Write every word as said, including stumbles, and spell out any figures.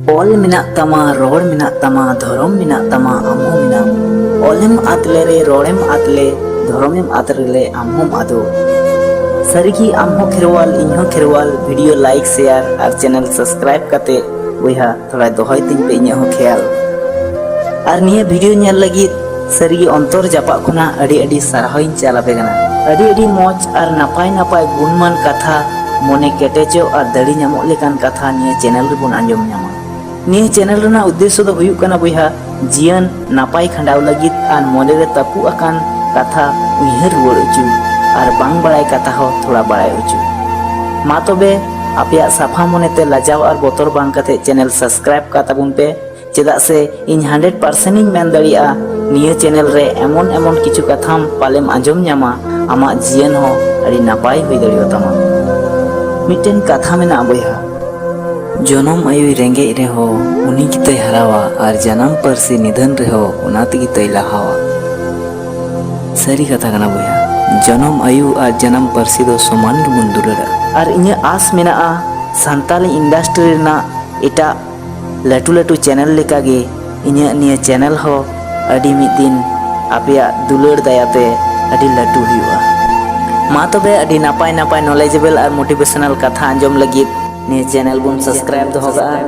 ᱚᱞ ᱢᱮᱱᱟᱜ ᱛᱟᱢᱟ, ᱨᱚᱲ ᱢᱮᱱᱟᱜ ᱛᱟᱢᱟ, ᱫᱷᱚᱨᱚᱢ ᱢᱮᱱᱟᱜ ᱛᱟᱢᱟ, ᱟᱢ ᱦᱚᱸ ᱢᱮᱱᱟᱢ᱾ ᱚᱞᱮᱢ ᱟᱫ ᱞᱮᱨᱮ, ᱨᱚᱲᱮᱢ ᱟᱫ ᱞᱮ, ᱫᱷᱚᱨᱚᱢᱮᱢ ᱟᱫ ᱨᱮᱞᱮ, ᱟᱢ ᱦᱚᱸᱢ ᱟᱫᱚᱜ᱾ ᱥᱟᱹᱨᱤᱜᱮ ᱟᱢ ᱦᱚᱸ ᱠᱷᱮᱨᱣᱟᱞ, ᱤᱧ ᱦᱚᱸ ᱠᱷᱮᱨᱣᱟᱞ᱾ ᱵᱷᱤᱰᱤᱭᱳ ᱞᱟᱭᱤᱠ, ᱥᱮᱭᱟᱨ ᱟᱨ ᱪᱮᱱᱮᱞ ᱥᱟᱵᱥᱠᱨᱟᱭᱤᱵ ᱠᱟᱛᱮ ᱵᱚᱭᱦᱟ ᱛᱷᱚᱲᱟ ᱫᱚᱦᱚᱭ ᱛᱤᱧ ᱯᱮ ᱤᱧᱟᱹᱜ ᱦᱚᱸ ᱠᱷᱮᱭᱟᱞ᱾ ᱟᱨ ᱱᱤᱭᱟᱹ ᱵᱷᱤᱰᱤᱭᱳ ᱧᱮᱞ ᱞᱟᱹᱜᱤᱫ ᱥᱟᱹᱨᱤᱜᱮ ᱚᱱᱛᱚᱨ ᱡᱟᱯᱟᱜ ᱠᱷᱚᱱᱟᱜ ᱟᱹᱰᱤ ᱟᱹᱰᱤ ᱥᱟᱨᱦᱟᱣᱤᱧ ᱪᱟᱞ ᱟᱯᱮ ᱠᱟᱱᱟ᱾ ᱟᱹᱰᱤ ᱟᱹᱰᱤ ᱢᱚᱡᱽ ᱟᱨ ᱱᱟᱯᱟᱭ ᱱᱟᱯᱟᱭ ᱜᱩᱱᱢᱟᱱ ᱠᱟᱛᱷᱟ, ᱢᱚᱱᱮ ᱠᱮᱴᱮᱡᱚᱜ ᱟᱨ ᱫᱟᱲᱮ ᱧᱟᱢᱚᱜ ᱞᱮᱠᱟᱱ ᱠᱟᱛᱷᱟ ᱱᱤᱭᱟᱹ ᱪᱮᱱᱮᱞ ᱨᱮᱵᱚᱱ ᱟᱸᱡᱚᱢ ᱧᱟᱢᱟ᱾ ᱱᱤᱭᱟᱹ ᱪᱮᱱᱮᱞ ᱨᱮᱱᱟᱜ ᱩᱫᱽᱫᱮᱥᱥᱚ ᱫᱚ ᱦᱩᱭᱩᱜ ᱠᱟᱱᱟ ᱵᱚᱭᱦᱟ, ᱡᱤᱭᱚᱱ ᱱᱟᱯᱟᱭ ᱠᱷᱟᱸᱰᱟᱣ ᱞᱟᱹᱜᱤᱫ ᱟᱨ ᱢᱚᱱᱮᱨᱮ ᱛᱟᱹᱯᱩᱜ ᱟᱠᱟᱱ ᱠᱟᱛᱷᱟ ᱩᱭᱦᱟᱹᱨ ᱨᱩᱣᱟᱹᱲ ᱦᱚᱪᱚ ᱟᱨ ᱵᱟᱝ ᱵᱟᱲᱟᱭ ᱠᱟᱛᱷᱟ ᱦᱚᱸ ᱛᱷᱚᱲᱟ ᱵᱟᱲᱟᱭ ᱦᱚᱪᱚ᱾ ᱢᱟ ᱛᱚᱵᱮ, ᱟᱯᱮᱭᱟᱜ ᱥᱟᱯᱷᱟ ᱢᱚᱱᱮᱛᱮ ᱞᱟᱡᱟᱣ ᱟᱨ ᱵᱚᱛᱚᱨ ᱵᱟᱝ ᱠᱟᱛᱮ ᱪᱮᱱᱮᱞ ᱥᱟᱵᱥᱠᱨᱟᱭᱤᱵ ᱠᱟᱜ ᱛᱟᱵᱚᱱ ᱯᱮ, ᱪᱮᱫᱟᱜ ᱥᱮ ᱤᱧ ᱦᱟᱱᱰᱨᱮᱰ ᱯᱟᱨᱥᱮᱱᱴ ᱤᱧ ᱢᱮᱱ ᱫᱟᱲᱮᱭᱟᱜᱼᱟ, ᱱᱤᱭᱟᱹ ᱪᱮᱱᱮᱞ ᱨᱮ ᱮᱢᱚᱱ ᱮᱢᱚᱱ ᱠᱤᱪᱷᱩ ᱠᱟᱛᱷᱟᱢ ᱯᱟᱞᱮᱢ ᱟᱸᱡᱚᱢ ᱧᱟᱢᱟ, ᱟᱢᱟᱜ ᱡᱤᱭᱚᱱ ᱦᱚᱸ ᱟᱹᱰᱤ ᱱᱟᱯᱟᱭ ᱦᱩᱭ ᱫᱟᱲᱮᱭᱟᱛᱟᱢᱟ᱾ ᱢᱤᱫᱴᱮᱱ ᱠᱟᱛᱷᱟ ᱢᱮᱱᱟᱜᱼᱟ ᱵᱚᱭᱦᱟ, ᱡᱚᱱᱚᱢ ᱟᱭᱳᱭ ᱨᱮᱸᱜᱮᱡ ᱨᱮᱦᱚᱸ ᱩᱱᱤ ᱜᱮᱛᱟᱭ ᱦᱟᱨᱟᱣᱟ, ᱟᱨ ᱡᱟᱱᱟᱢ ᱯᱟᱹᱨᱥᱤ ᱱᱤᱫᱷᱟᱹᱱ ᱨᱮᱦᱚᱸ ᱚᱱᱟ ᱛᱮᱜᱮ ᱛᱟᱭ ᱞᱟᱦᱟᱣᱟ᱾ ᱥᱟᱹᱨᱤ ᱠᱟᱛᱷᱟ ᱠᱟᱱᱟ ᱵᱚᱭᱦᱟ, ᱡᱚᱱᱚᱢ ᱟᱭᱳ ᱟᱨ ᱡᱟᱱᱟᱢ ᱯᱟᱹᱨᱥᱤ ᱫᱚ ᱥᱚᱢᱟᱱ ᱜᱮᱵᱚᱱ ᱫᱩᱞᱟᱹᱲᱟ᱾ ᱟᱨ ᱤᱧᱟᱹᱜ ᱟᱸᱥ ᱢᱮᱱᱟᱜᱼᱟ, ᱥᱟᱱᱛᱟᱞᱤ ᱤᱱᱰᱟᱥᱴᱨᱤ ᱨᱮᱱᱟᱜ ᱮᱴᱟᱜ ᱞᱟᱹᱴᱩ ᱞᱟᱹᱴᱩ ᱪᱮᱱᱮᱞ ᱞᱮᱠᱟᱜᱮ ᱤᱧᱟᱹᱜ ᱱᱤᱭᱟᱹ ᱪᱮᱱᱮᱞ ᱦᱚᱸ ᱟᱹᱰᱤ ᱢᱤᱫ ᱫᱤᱱ ᱟᱯᱮᱭᱟᱜ ᱫᱩᱞᱟᱹᱲ ᱫᱟᱭᱟᱛᱮ ᱟᱹᱰᱤ ᱞᱟᱹᱴᱩ ᱦᱩᱭᱩᱜᱼᱟ᱾ ᱢᱟ ᱛᱚᱵᱮ, ᱟᱹᱰᱤ ᱱᱟᱯᱟᱭ ᱱᱟᱯᱟᱭ ᱱᱚᱞᱮᱡᱮᱵᱚᱞ ᱟᱨ ᱢᱳᱴᱤᱵᱷᱮᱥᱚᱱᱟᱞ ᱠᱟᱛᱷᱟ ᱟᱸᱡᱚᱢ ᱞᱟᱹᱜᱤᱫ ᱱᱤᱭᱟᱹ ᱪᱮᱱᱮᱞ ᱵᱚᱱ ᱥᱟᱵᱥᱠᱨᱟᱭᱤᱵ ᱫᱚᱦᱚ ᱠᱟᱜᱼᱟ᱾